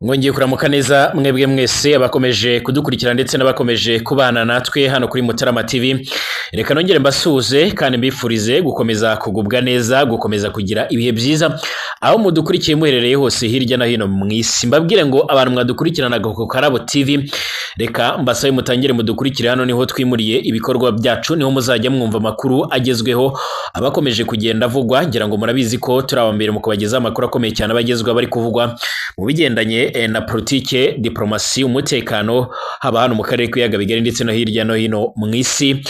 Mwongeye kuramuka neza mwebwe mwese abakomeje kudukurikira ndetse n'abakomeje kubana natwe hano kuri Mutarama TV. Reka nongere mbasuhuze kandi mbifurize gukomeza kugubwa neza, gukomeza kugira ibihe byiza aho mudukurikiye muherereye hose hirya no hino mu isi. Mbabwire ngo abantu mwadukurikiranaga ku Karabo TV, reka mbasabe mutangire mudukurikire hano, niho twimuriye ibikorwa byacu, niho muzajya mwumva amakuru agezweho abakomeje kugenda avugwa. Ngira ngo murabizi ko turi aba mbere mu kubagezaho amakuru akomeye cyane abagezweho bari kuvugwa mu bigendanye na politike, diplomasi, umutekano, haba hano mu karere k'ibiyaga bigari ndetse no hirya no hino mu isi.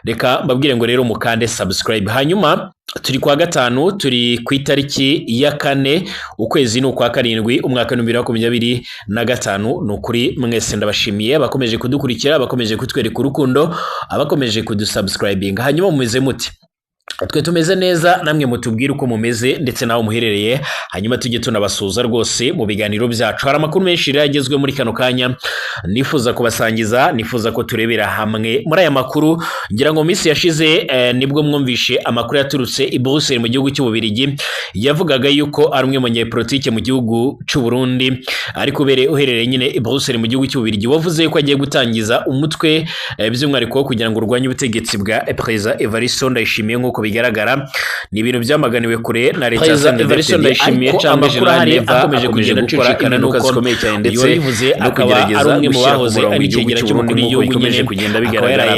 Reka mbabwire ngo rero mukande subscribe. Hanyuma turi kwa gatanu, turi ku itariki ya 4, ukwezi ni ukwa 7, umwaka 2025. Ni ukuri mwese ndabashimiye abakomeje kudukurikira, abakomeje kutwereka urukundo, abakomeje kudusubscribinga. Hanyuma mumeze mute? Twe tumeze neza, namwe mutubwire uko mumeze ndetse naho muherereye, hanyuma tujye tunabasuhuza rwose mu biganiro byacu. Hari amakuru menshi rero agezwe muri kano kanya nifuza kubasangiza, nifuza ko turebera hamwe muri aya makuru. Ngira ngo minsi yashize nibwo mwumvishe amakuru yaturutse i Bruxelles mu gihugu cy'Ububiligi, yavugaga yuko ari umwe mu banyepolitike mu gihugu cy'u Burundi, ariko uherereye nyine i Bruxelles mu gihugu cy'Ububiligi, wavuze yuko agiye gutangiza umutwe by'umwihariko kugira ngo urwanye ubutegetsi bwa Perezida Evariste Ndayishimiye. Nk'uko bigaragara ni ibintu byamaganiwe kure na leta ya Evariste Ndayishimiye cyangwa General Neva, akomeje kugenda gukora impinduka zikomeye cyane, ndetse no kugerageza umwe mu bahoze ari icyegera cy'umukuru w'igihugu nyine kugenda bigaragara.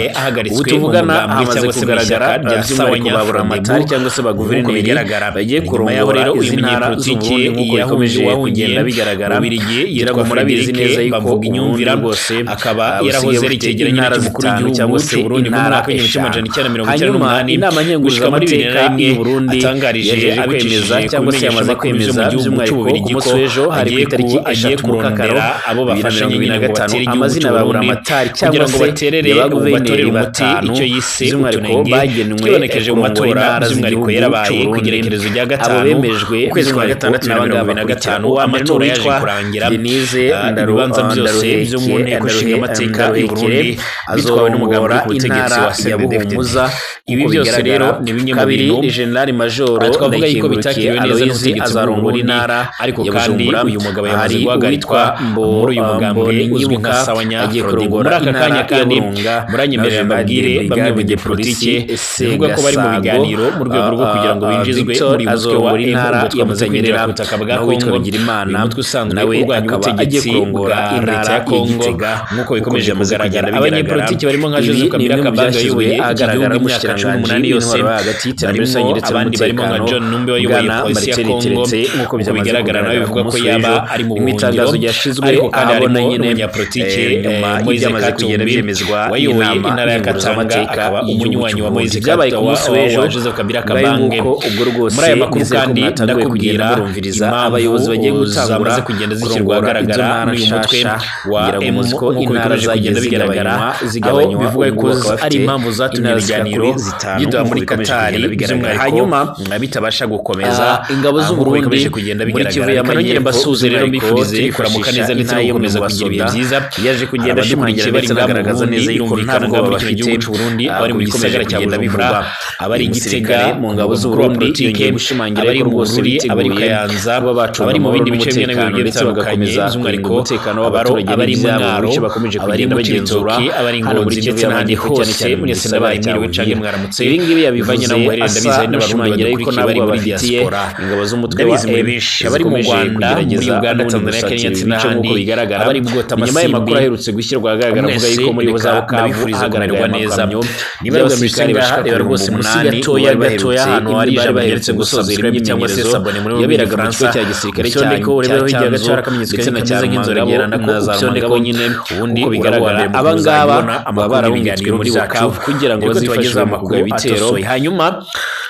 Ubu tuvugana hamaze kugaragara by'umwihariko ba buramatari cyangwa se ba guverineri bagiye kurongora izi ntara z'Uburundi, nk'uko bikomeje kugenda bigaragara. Ngira ngo murabizi neza yuko Uburundi rwose akaba yarahoze ari icyegera nyine cy'umukuru w'igihugu cyangwa se Burundi mu mwaka w'1998. Inama nkenguzamateka y'u Burundi atangarije kwemeza cyangwa se yamaze kwemeza by'umwihariko ku munsi w'ejo, hari ku itariki 3 Mukakaro abo bafashanye nyine ngo batere igihugu amazina ba buramatari cyangwa se baterere ba guverineri batanu icyo yise by'umwihariko bagenwe twibonekeje mu matora by'umwihariko yarabaye ku igerekerezo rya abo 5 bemejwe ukwezi kwa gatandatu 2025. Amatora yaje kurangira Denise ibibanza byose byo mu nteko ishinga amateka y'u Burundi bitwawe n'umugambi azorongora ku butegetsi intara wa ya CNDD-FDD. Buhumuza. Ibi byose rero ni bimwe mu Kabiri, bintu General Major twavuga yuko bitakiriwe neza Aloyizi n'ubutegetsi azarongora bw'Uburundi, intara ariko ya kandi Bujumbura. uyu mugabo yamaze Hari guhagarikwa uwitwa muri uyu mugambwe uzwi nka Mbonyibuka Sawanya agiye Frodebo. kurongora Muri aka intara kanya ya kandi Burunga, muranyemerera nawe mbabwire Brigade bamwe mu de banyepolitike Police bivuga ko bari mu Segasago, biganiro mu rwego rwo kugira ngo binjizwe Victor muri uyu mutwe wa azorongora M intara ubwo ya twamaze kwinjira Butanyerera, ku butaka bwa naho uwitwa Kongo. Bigirimana Uyu mutwe usanzwe nawe urwanya akaba agiye ubutegetsi kurongora bwa leta intara ya ya Kongo Gitega, nk'uko uko bikomeje byamaze kugaragara. kugenda bigaragara. Abanyepolitiki barimo nka Ibi Joseph ni Kabila bimwe mu Kabange byashyizwe wayoboye iki ahagaragara gihugu imyaka n'umushikiranganji 18 yose, w'intwaro hagati y'iterambere rusange barimo ndetse abandi barimo nka n'umutekano, John Numbi wayoboye Bwana polisi ya Martin Kongo, Teretse, nk'uko uko byamaze bigaragara nawe kugaragara bivuga ku ko munsi yaba w'ejo, ari mu mu itangazo buhungiro, ryashyizwe ariko kandi ahabona harimo nyine n'umunyapolitike nyuma Moise y'ibyamaze kugenda Katumbi byemezwa wayoboye n'inama intara ya Katanga, nkenguzamateka akaba y'igihugu umunywanyi wa cy'u Moise Burundi. Byabaye ku munsi w'ejo. wa Joseph Kabila Ngayo Kabange. nguko ubwo rwose Muri aya makuru nizere ko kandi mwatanguye ndakubwira kugenda murumviriza impamvu abayobozi bagiye gutangura zamaze kugenda zishyirwa kurongora izo ahagaragara ntara n'uyu mutwe nshasha. wa Ngira ngo M muzi ko nk'uko intara bikomeje zagiye kugenda bigaragara, zigabanywa, aho bivuga ubu ko bakaba bafite ari impamvu zatumye intara zigera ibiganiro kuri 5 byitwa nk'uko muri bikomeje Katari kugenda bigaragara. by'umwihariko Hanyuma bitabasha gukomeza ingabo z'u nk'uko Burundi bikomeje kugenda muri bigaragara. Kivu Reka nongere y'Amajyepfo, mbasuhuze rero by'umwihariko mbifurize kuramuka neza ndetse no intara yo mu gukomeza kugira ibihe Basoda, byiza. yaje kugenda ashimangira Abadukurikiye bari ndetse ngaha mu anagaragaza Burundi, neza yuko nta birumvikana bwoba muri kino bafite gihugu cy'u Burundi, abari mu ku bikomeje gisagara cya kugenda Bujumbura, bivugwa. abari i Uyu Gitega, musirikare mu ngabo z'u mukuru wa Burundi politike, yongeye gushimangira abari ko mu rwose Bururi, abari biteguye Kayanza, kuba bacunga abari mu amahoro bindi bice bimwe na bimwe n'umutekano bigiye ndetse bitandukanye, bagakomeza kurinda by'umwihariko umutekano w'abaturage abari mu n'ibyabo mu Mwaro, bice bakomeje abari kugenda mu bagenzura Cibitoke, abari hano muri Ngozi Kivu ndetse n'ahandi y'Amajyepfo, cyane hose. cyane mu Mwese gisagara ndabaye cya mwiriwe canke Uvira. mwaramutse Ibi ngibi bivanye yabivuze n'aho muherereye, asa ndabizi hari n'abarundi n'ushimangira yuko badukurikiye nta bari bwoba muri bafitiye diaspora. ingabo z'umutwe wa Ndabizi muri M benshi abari mu zikomeje Rwanda, muri kugerageza Uganda, n'ubundi Tanzania, Kenya gusatira ndetse ibice nk'uko n'ahandi, bigaragara. abari bwota Nyuma y'amakuru amasimbi, aherutse gushyirwa ahagaragara avuga mwese yuko muri reka za Bukavu ndabifuriza hagaragaye kumererwa neza. amakamyo Niba ari ubwa mbere y'abasirikare ngaha, bashika reba ku rwose bihumbi munsi 8 gatoya bari gatoya baherutse ahantu hari bari ijambo baherutse ryanditse ngo gusoza subscribe cyangwa se imyimenyerezo s'abonner muri rurimi yaberaga mu kigo rw'igifaransa, cya gisirikare usondeko urebeho cya hirya gato Cyanzu hari akamenyetso ndetse na kameze Cyarumangabo nk'inzogera, nako na za usondeko Rumangabo nyine ubundi uko uraba bigaragara. uwa mbere mu Aba ngaba kuzajya ubona baba amakuru bararungitswe n'ibiganiro muri byacu, Bukavu kugira ngo nibwo bazifashe tubagezaho mu amakuru kugaba ibitero atosoye. Hanyuma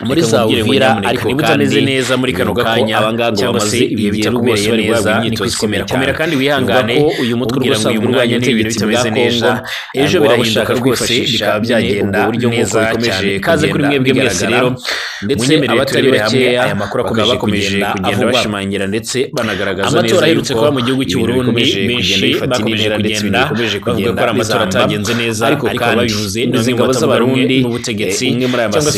muri reka za nkubwire ngo Uvira. nyamuneka, Ariko niba kandi utameze neza muri kano bivuga ko kanya aba ngaba ngo cyangwa se bamaze ibihe igihe bitakumereye rwose bari neza, guhabwa ni imyitozo kwikomera ikomeye cyane. komera kandi Bivuga wihangane, ko uyu mutwe ubwira ngo usanzwe uyu urwanya mwanya n'ibintu ubutegetsi bwa bitameze neza, Kongo, ejo ngo waba birahinduka ushaka rwose kwifashisha bikaba nyine byagenda ubwo buryo nk'uko neza bikomeje cyane Ikaze kuri kugenda mwebwe mwese bigaragara. rero, Ndetse munyemerere abatari turebere hamwe bakeya aya makuru bakaba akomeje bakomeje kugenda kugenda avugwa. bashimangira ndetse banagaragaza Amatora neza aherutse yuko kuba mu gihugu cy'u ibintu Burundi, bikomeje kugenda benshi bifata indi bakomeje ntera ndetse kugenda ibintu bikomeje bavuga ko kugenda ari amatora bizamba. atagenze neza, Ariko ariko kandi ababivuze ni izi bamwe ngabo batavuga rumwe z'Abarundi, n'ubutegetsi umwe muri aya cyangwa se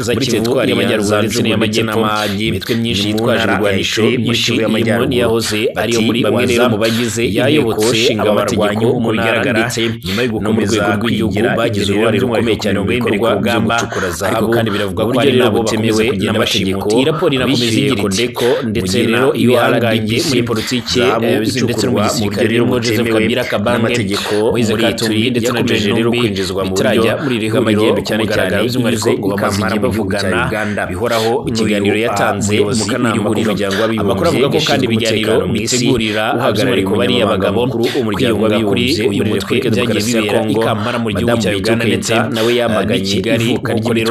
za muri Kivu teritwari ya y'Amajyaruguru ndetse Njugu ndetse n'iy'Amajyepfo. n'Amagi, Imitwe myinshi ni mu yitwaje ntara ya ibirwanisho Ituri, muri myinshi Kivu irimo y'Amajyaruguru. n'iyahoze ariyo Bati muri bamwe rero Waza mu bagize inteko yayobotse nshinga aba amategeko barwanyi mu mu ntara bigaragara ndetse nyuma yo no mu gukomeza rwego rw'igihugu kwigira bagize imbere uruhare by'umwihariko rukomeye ku cyane mu mirongo y'imbere bikorwa ku byo rugamba, gucukura ariko zahabu, kandi biravugwa ko uburyo hari rero n'abo butemewe bakomeza kugenda n'amategeko, bashimuta. Iyi raporo inakomeza bishyuye igira iti Kodeko ndetse mu gihe na rero ibihangange URDPC, muri politiki zahabu ndetse no mu icukurwa mu gisirikare buryo rero birimo Joseph butemewe Kabila Kabange, n'amategeko Moise muri Katumbi Ituri, ndetse na yakomeje John rero Numbi kwinjizwa mu buryo bitarajya muri iri huriro bw'amagendu ku cyane cyane mugaragaro, by'umwihariko binyuze ngo i bamaze Kampala igihe mu gihugu cya bavugana Uganda. bihoraho Mu kiganiro n'uyu yatanze muyobozi mu kanama w'iri huriro. k'umuryango w'abibumbye Amakuru avuga ko kandi gashinzwe ibiganiro umutekano mu isi, bitegurira uhagarariye by'umwihariko bariya umunyamabanga bagabo mukuru w'umuryango kwiyunga kuri w'abibumbye uyu muri mutwe Repubulika byagiye Demokarasi ya bibera i Kongo, Kampala mu gihugu Madamu cya Uganda Bintou ndetse Keita nawe n'i yamaganye Kigali, ivuka nk'uko rero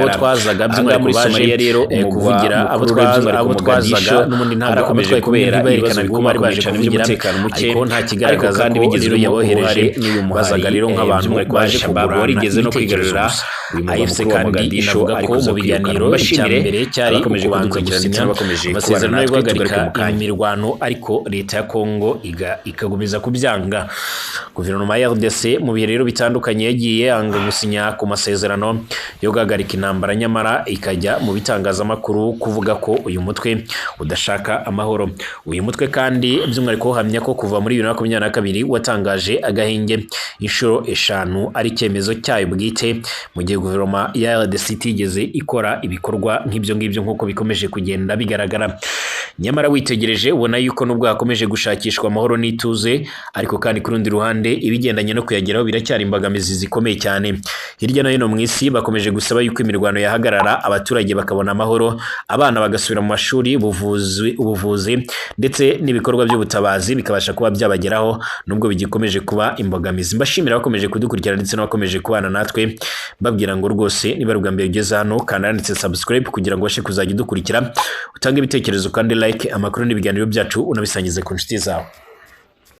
Abo twazaga Ahangaha by'umwihariko muri baje Somalia rero, umugwa kuvugira abo mukuru by'umwihariko abo twazaga Mogadishu, n'ubundi ntabwo abo harakomeje twari kumwe kubera ntiberekana ibibazo ko bari baje bikomakomeye cyane kuvugira, by'umutekano muke, ariko nta ariko kigaragaza kandi ko bigizwemo rero yabohereje uruhare n'uyu muhari, bazaga rero nk'abantu by'umwihariko baje Al-Shabaab kugurana warigeze no ibitekerezo kwigarurira gusa. Uyu murwa AFC mukuru wa kandi Mogadisho inavuga ari ko kuza mu biganiro kwirukanwa. Mbashimire icya mbere cyari abakomeje ukubanza kudukurikira ndetse gusinya n'abakomeje kubana amasezerano yo natwe, tugaruke guhagarika mu kanya. imirwano, ariko leta ya Kongo ikagumiza kubyanga. Guverinoma ya RDC mu bihe rero bitandukanye yagiye yanga gusinya ku masezerano yo guhagarika intambara, nyamara ikajya mu bitangazamakuru kuvuga ko uyu mutwe udashaka amahoro. Uyu mutwe kandi by'umwihariko uhamya ko kuva muri 2022 watangaje agahenge inshuro 5 ari icyemezo cyayo bwite, mu gihe guverinoma ya RDC itigeze ikora ibikorwa nk'ibyo ngibyo nk'uko bikomeje kugenda bigaragara. Nyamara witegereje ubona yuko nubwo hakomeje gushakishwa amahoro n'ituze, ariko kandi ku rundi ruhande ibigendanye no kuyageraho biracyari imbogamizi zikomeye cyane. Hirya no hino mu isi bakomeje gusaba yuko imirwano yahagarara, abaturage bakabona amahoro, abana bagasubira mu mashuri, ubuvuzi ndetse n'ibikorwa by'ubutabazi bikabasha kuba byabageraho, nubwo bigikomeje kuba imbogamizi. Mbashimira abakomeje kudukurikira ndetse n'abakomeje kubana natwe, mbabwira ngo rwose niba ari ubwa mbere ugeze hano, kanda handitse subscribe kugira ngo ubashe kuzajya udukurikira, utange ibitekerezo kandi like amakuru n'ibiganiro byacu, unabisangize ku nshuti zawe.